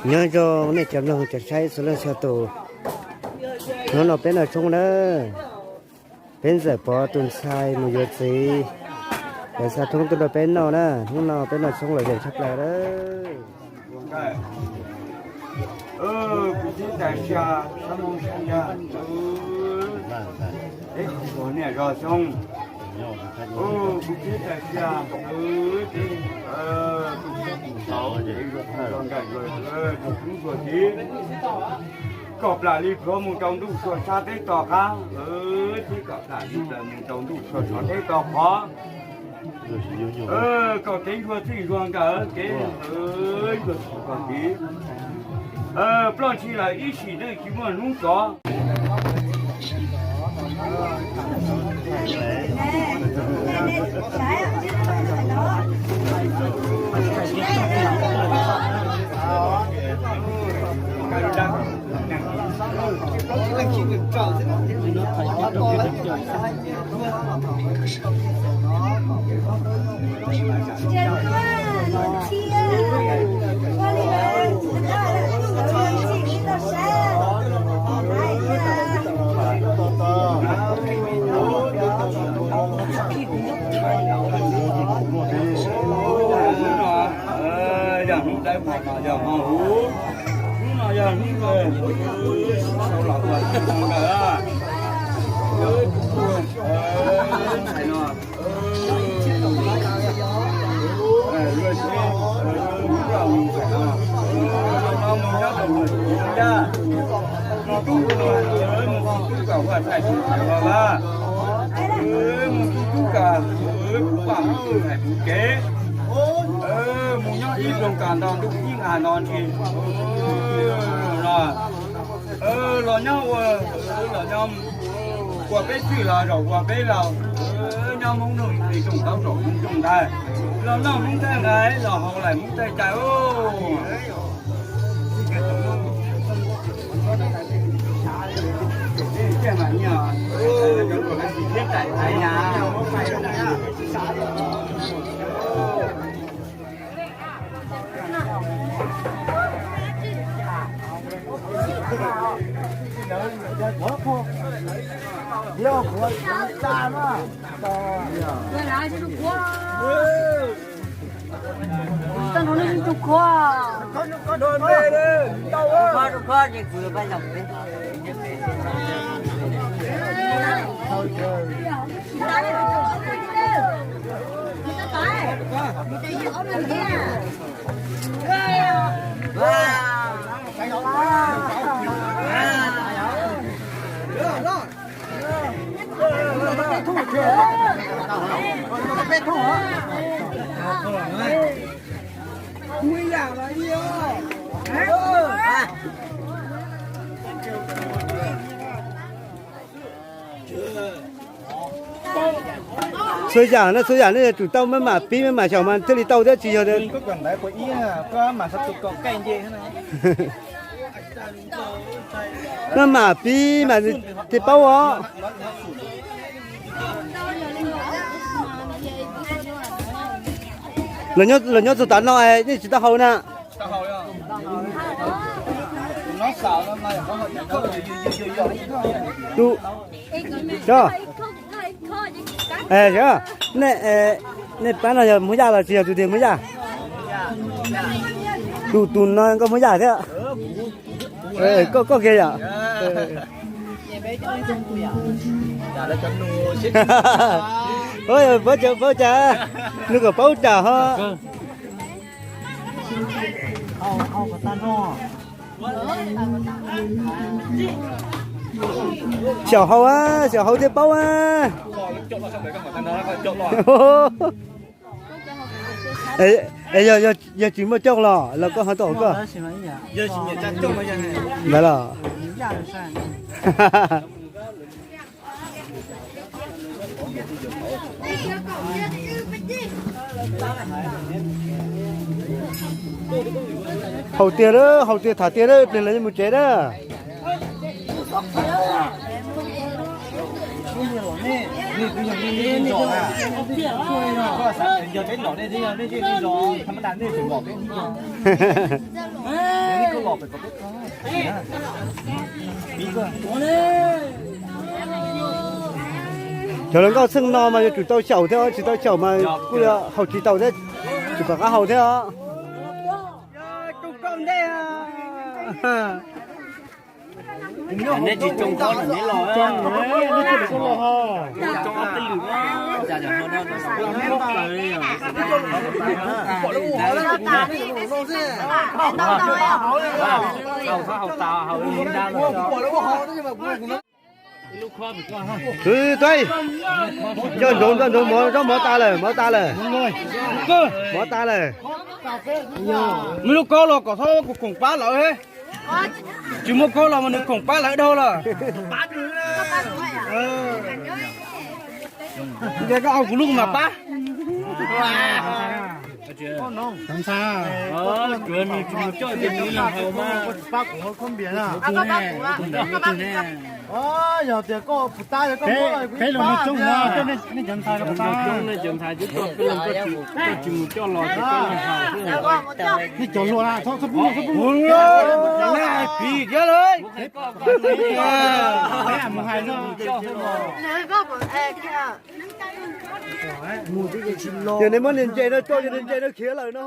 Nyob zoo nej cov mloog cov saib txhua leej txhua tus, hnub no peb noj tshoob na, peb ntxawm Pov tus ntxhais mus yuav txiv, lawv xa tshoob tuaj rau peb noj na, hnub no peb noj tshoob lom zem tshaj plaws na. Kuv tib tais sia, niam zos xyoo, kuv tib tais sia, kom plam li plhuav mus rau ntuj sua sab teb to qab, tib kom plam li plawv mus rau ntuj sua sov teb to qhov. Kom kev ntsuag txij ntsuag nkawm kev ntsuag txij ntsuag tid, ploj ntshis lawm ib sim neej tsis muaj hnub tsov. Yog hnub dawb paug no yog hmo huv, hnub no yog hnub sib sau los ua tib zoo nkawd, ntxhais no, luag sib mus nyob rau mus yaj, mus tub, mus tub kom ua thaij tus thaij ua vaj, mus tub tub kom kuv pam kuv hais kuv kev, mus nyob ib ploog kom nto ntuj ib nqag nto ntsis no. Los nyob ua, los nyob ua peb txwj los zaum ua peb laug, nyob Hmoob Nuj Nqis Tooj Tauv zaum Hmoob Tooj Ntag, los noj Hmoob Thaij nqaij los haus laim Hmoob Thaij cai. Txhua yam no, txhua yam nej yuav tsum tau maj mam pib maj mam xyaum mas thiaj li tau thiab tsis yog maj mam pib mas thiaj paub os. Los nyob txog tav no es nej tsis tau haus na. Nej pab no yog Hmoob Yaj los tsis yog tus twg Hmoob Yaj? Tus tus no nkauj Hmoob Yaj thiab. Koj kiag yom. Paub cas, paub cas, nws kom paub cas ho. Xyaum haus, xyaum haus thiaj paub. Yog tsis muaj coj los los koj ho tuaj koj. Ntawd los. Haus tiag, haus tiag tham tiag, ib pliag lawv yuav mus tsev na. Cov hluas nkauj txheej no mas yuav tsum tau xyaum thiab, tsis tau xyaum mas kuj yuav haus tsis tau thiab, tsis pom qab haus thiab os. Neb tsis tsoo qab los neb los. Tuaj, nco ntsoov, nco ntsoov mov, zaub mov tas lawm, mov tas lawm. Mov tas lawm. Muaj lub kaub los kom txhob koom pab lawv. Tsis muaj kaub los mas nws koom pab lawv dhau lawm. Ces koj au kuv lub mas pab. Yog tias koj puas tab, peb los coob, nej cov ntxhais los puas tab? Koj tsis mus coj los, nej cov hluas na, txhob pub, txhob pub. Mus hais thiab lawm. Mus hais no. Ces nej muab niag ntses no coj, ces niag ntses no khiav lawm no.